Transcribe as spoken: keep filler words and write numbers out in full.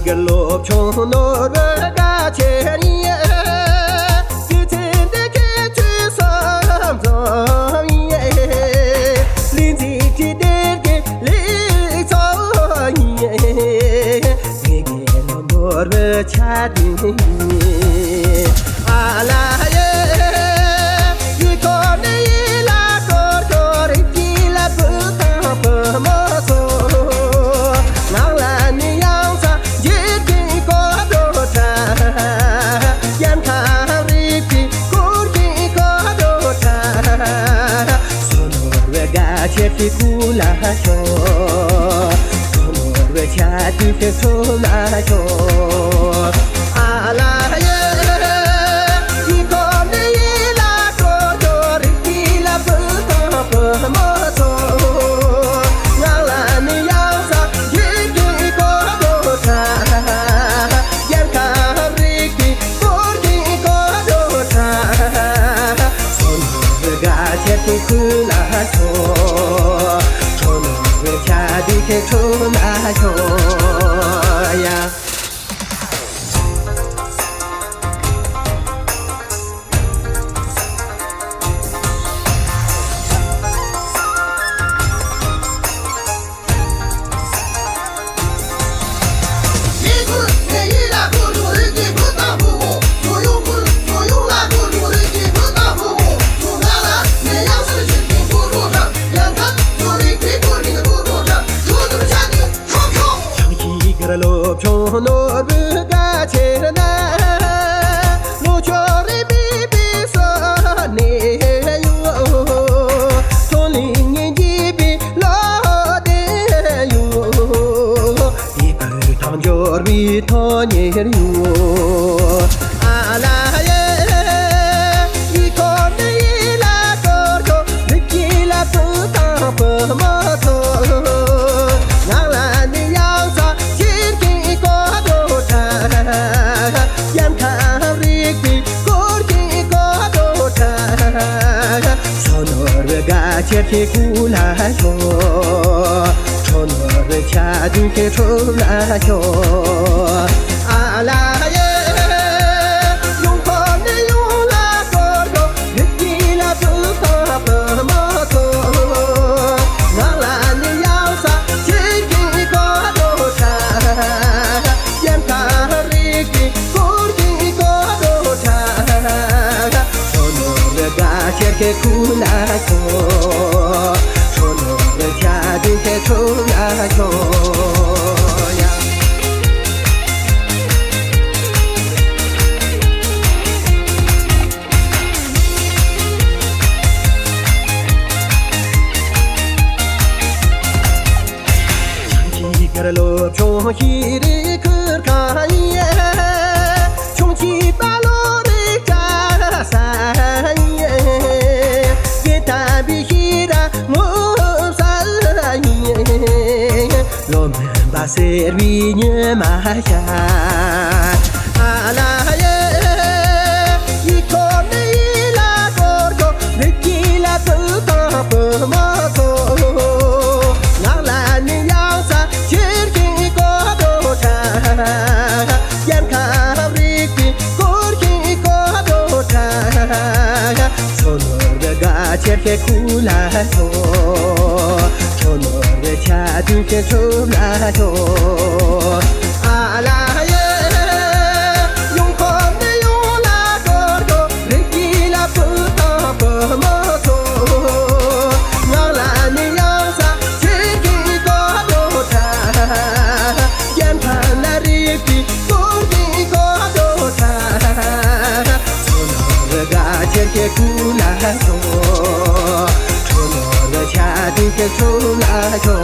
གི་སློབ་ཆུང་ནོར་བུ་དགའ་ཆེར་ཡིན། སྐྱེས་ཚེ་འདི་ཁྱེད་ཚོའི་བསམ་ཙམ་ཡིན། ལས་འཛིན་གྱི་སྡེར་གྱི་ལས་ཚོགས་ཡིན། ངེད་ཀྱི་སློབ་ནོར་བུ་ཆ་འདི་ཡིན། ཨ་ལ་ཡེ། ཡུལ་སྐོར་ནས་ཡིད་ལ་སྐོར་སྐྱོར་རིགས་ཀྱི་ལ་བུ་དང་བུ་མོ་ཚོ། ངག་ལ་ནི་ཡང་ཚ་འཇིག་གི་གོ་འགྲོ་ཁྲ། ཡན་ཁ་རིགས་ཀྱི་སྐོར་གྱི་གོ་འགྲོ་ཁྲ། སོ་ནོར་བའི་དགའ་ཆེར་གྱི་ཀུ་ལ་ཤོ། སོ་ནོར་བའི་ཆ་དུས་ཀྱི་ཚུ་ལ་ཤོ། ཨ་ལ་ཡེ། ཡི་གོ་ནི་ཡི་ལ་གོ་དོ་རིག་གི་ལ་བུ་དང་བུ་མོ་ཚོ། ང་ལ་ནི་ཡང་ས་ཡི་གི་གོ་དོ་ཁྲ། ཡན་ཁ་རིག་གི་སྐོར་གྱི་གོ་དོ་ཁྲ། སོ་ནོར་བའི་དགའ་ཆེར་གྱི་ཀུ་ལ་ཤོ། སོ་ནོར་བའི་ཆ་དུས་ཀྱི་ཚུ་ལ་ཤོ་ཡ། ཡང་གཅིག་གར་སློབ་ཆུང་ནོར་བུ་དགའ་ཆེར་ན། ལོ་ཆོག་རེ་བི་བི་སོ་ནེ་ཡོ། ཐོན་ལི་ཉིན་གྱི་བི་ལོ་དེ་ཡོ། དེ་ཁུལ་དང་འབྱོར་བའི་ཐོག་ཉེར་ཡོ། ཨ་ལ་ཡེ། ཡི་གོ་ནི་ཡི་ལ་གོ་གོ་རིག་གི་ལ་བུ་དང་བུ་མོ་ཚོ། ངག་ལ་ནི་ཡང་ས་ཕྱིར་གྱི་གོ་དོ་ཁྲ། ཡན་ཁ་རིག་གི་སྐོར་གྱི་གོ་དོ་ཁྲ། སོ་ནོར་བའི་དགའ་ཆེར་གྱི་ཀུ་ལ་ཤོ། ཁྲོ་ནོར་བའི་ཆ་དུས་ཀྱི་ཁྲོ་ལ་ཤོ་ཨ་ལ་ཡེ། ཡོང་ཁོ་ནི་ཡོང་ལ་སྐོར་གོ་རིག་གི་ལ་བུ་དང་བུ་མོ་ཚོ། ང་ལ་ནི་ཡང་ས་ཕྱིར་གྱི་གོ་དོ་ཁྲ། ཡན་ཁ་རིག་གི་སྐོར་གྱི་གོ་དོ་ཁྲ། ཁྲོ་ནོར་བའི་དགའ་ཆེར་གྱི་ཀུ་ལ་ཤོ། ཁྲོ་ནོར་བའི་ཆ་དུས་ཀྱི་ཁྲོ་ལ་ཤོ་ཡ། ཆང་གི་གར་ལོ་ཆུང་ཤི་རི་ཁུར་ཁ་ཡེ། ཆུང་ཆི་པ་ལོ་རི་ཀ་ས་ཡེ། ཡེ་ཏ་བི་ཤི་ར་ངོ་ས་ཡེ། ལོ་མིན་པ་སེར་བའི་ཉི་མ་ཤར། ཨ་ལ་ཡེ། ཡི་གོ་ནི་ཡི་ལ་གོར་གོ་རིག་གི་ལ་བུ་དང་བུ་མོ་ཚོ། ངག་ལ་ནི་ཡང་ས་ཕྱིར་གྱི་གོ་དོ་ཁྲ། ཡན་ཁ་རིག་གི་སྐོར་གྱི་གོ་དོ་ཁྲ། ཁྲོ་ནོར་བའི་དགའ་ཆེར་གྱི་ཀུ་ལ་ཤོ། ཁྲོ་ནོར་བའི་ཆ་དུས་ཀྱི་ཁྲོ་ལ་ཤོ། ཨ་ལ་ཡེ། ཡོང་ཁོ་ནི་ཡོང་ལ་གོར་གོ་རིག་གི་ལ་བུ་དང་བུ་མོ་ཚོ། ངག་ལ་ནི་ཡང་ས་ཕྱིར་གྱི་གོ་དོ་ཁྲ། ཡན་ཁ་ན་རིག་གི་སྐོར་གྱི་གོ་དོ་ཁྲ། ཁྲོ་ནོར་བའི་དགའ་ཆེར་གྱི་ཀུ་ལ་ཤོ། ཁྲོ་ནོར་བའི་ཆ་དུས་ཀྱི་ཁྲོ་ལ་ཤོ།